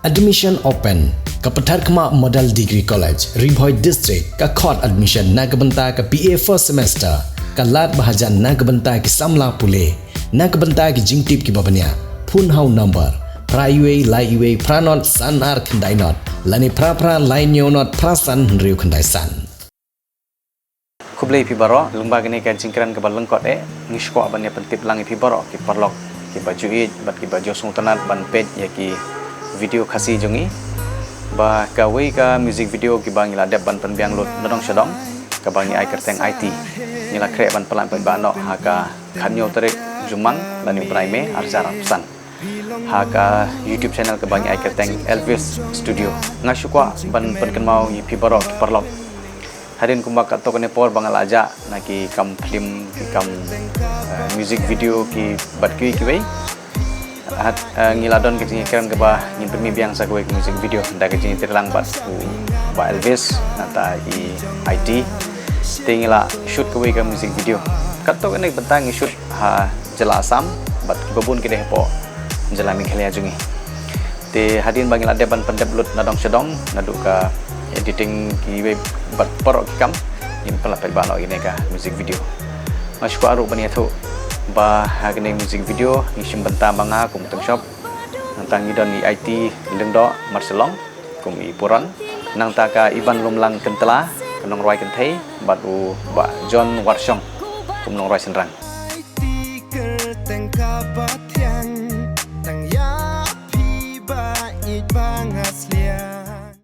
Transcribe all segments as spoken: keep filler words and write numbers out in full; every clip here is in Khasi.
Admission open. Ka Patharkhmah Model Degree College, Ri Bhoi District, ka khot admission na ka bynta ka B A first semester. Ka lad ba hajan na ka bynta ki samla pule. Na ka bynta ki jingtip kiba bniah, phone ha u number phra wei lai wei phra not san ar khyndai not, lane phra phra lai hynñiew not phra san hynriew khyndai san. Khublei phi baroh, lyngba kane ka jingkren kaba lyngkot eh, ngi sngewkwah ban ïa pyntip lang ïa phi baroh ki paralok kiba ju ïeit bad kiba ju sngewtynnat ban peit ïa ki video Khasi jong ngi. Ba kawei ka music video kiba ngi la dep ban pynbiang lut nadong shadong, kaba ngi ai kyrteng Aiti. Ngi la khreh ban pynlait paidbah noh ha ka khathynñiew tarik Jymmang lane u bnai May arhajar arphew san, ha ka YouTube channel kaba ngi ai kyrteng Elvis Studio. Nga sngewkwah ban pynkynmaw ïa phi baroh ki paralok. Hadien kumba katto katne por ba nga la jah na ki kam film, ki kam, eh, music video, ki bad kiwei kiwei, hat, eh, ngi la don ka jingïakren kaba ngin pynmih biang sa kawei ka music video da ka jingïatreilang bad u Bah Elvis, nangta i Aiti. Te ngi la shoot kawei ka music video. Katto katne bynta ngi shoot ha jylla Assam bad kiba bun ki dei hapoh jylla Meghalaya jong ngi. Te hadien ba ngi la dep ban pyndep lut nadong shadong, naduh ka editing kiwei bad baroh ki kam, ngin pynlait paidbah noh ïa kane ka music video. Nga sngewkwah ruh ban ïathuh ba ha kane music video ngi shim bynta ma nga kum u tyngshop. Nangta ngi don i Aiti Lyngdoh Marshallong kum i Puran. Nangta ka Ivan Lumlang Kyntla, ka nongrwai kynthei, bad u Bah John Warshong kum nongrwai shynrang.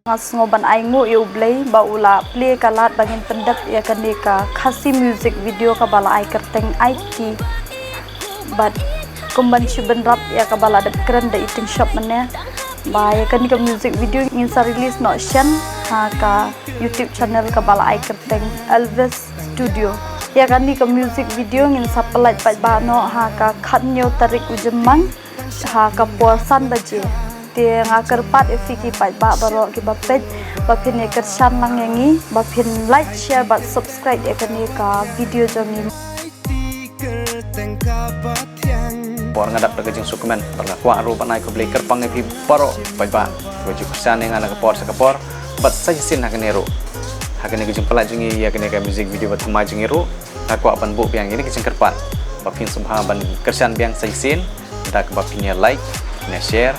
Nga sngew ban ai nguh ïa U Blei ba u la plie ka lad ba ngin pyndep ïa kane ka Khasi music video kaba la ai kyrteng Aiti. Bad kum ban shu bynrap ïa kaba la dep kren da i tyngshop mynne, ba ïa kane ka music video ngin sa release noh shen ha ka YouTube channel kaba la ai kyrteng Elvis Studio. Ïa kane ka music video ngin sa pynlait paidbah noh ha ka khathynñiew tarik u Jymmang ha ka por san baje. Te nga kyrpad ïa phi ki paidbah baroh kiba peit ba phin ïa kyrshan lang ïa ngi, ba phin like, share bad subscribe ïa kane ka video jong ngi. Por nga dap da ka jingsngewkmen, bad nga kwah ruh ban ai khublei kyrpang ïa phi baroh paidbah ba ju kyrshan ïa nga na ka por sha ka por, bad sa shisien ha kane ruh, ha kane ka jingpynlait jong ngi ïa kane ka music video ba thymmai jong ngi ruh, nga kwah ban buh biang ïa kane ka jingkyrpad ba phin sngewbha ban kyrshan biang sa shisien da kaba phin ïa like, phin ïa share,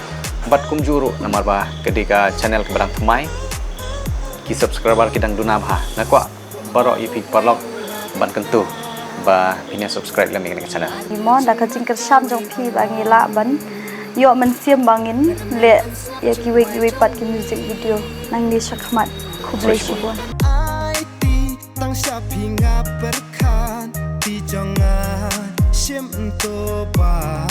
bad kumjuh ruh namar ba ka dei ka channel kaba dang thymmai, ki subscriber ki dang duna bha. Nga kwah baroh ïa phi paralok ban kyntu ba phin ïa subscribe lem ïa kane ka channel. Mo, da ka jingkyrshan jong phi ba ngi lah ban ïoh mynsiem ba ngin leh ïa kiwei kiwei pat ki music video. Nangne shakhmat. Khublei shibun. Tang sha phi nga pyrkhat, phi jong nga shim to ban.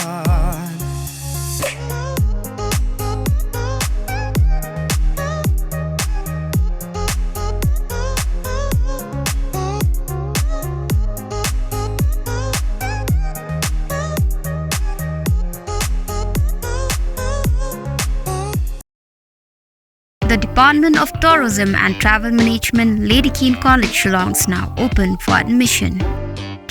The Department of Tourism and Travel Management, Lady Keane College, Shillong is now open for admission.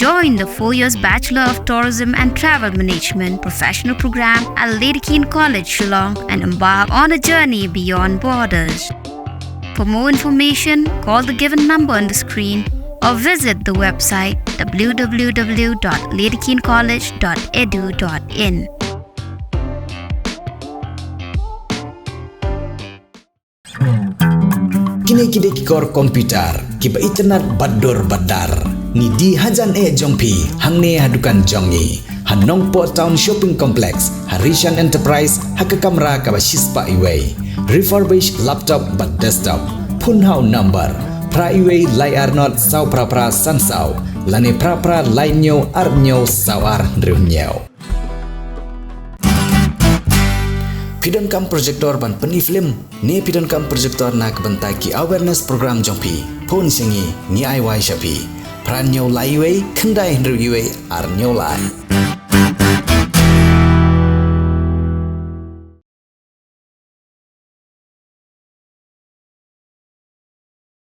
Join the four years Bachelor of Tourism and Travel Management professional program at Lady Keane College, Shillong, and embark on a journey beyond borders. For more information, call the given number on the screen or visit the website w w w dot lady keane college dot e d u dot in. Kine ki dei ki kor computer kiba itynnad bad dur bad dar. Ngi die hajan eh jong phi hangne ha dukan jong ngi ha Nongpoh Town Shopping Complex, ha Rishan Enterprise, ha ka kamra kaba shispah iwei. Refurbish laptop bad desktop. Phone ha u number phra iwei lai ar not saw phra phra san saw, lane phra phra lai hynñiew ar hynñiew saw ar hynriew hynñiew. Phi donkam projector ban pyni film ne phi donkam projector na ka bynta ki awareness program jong phi? Phone sha ngi, ngi ai wai sha phi. Phra hynñiew lai iwei khyndai hynriew iwei ar hynñiew lai.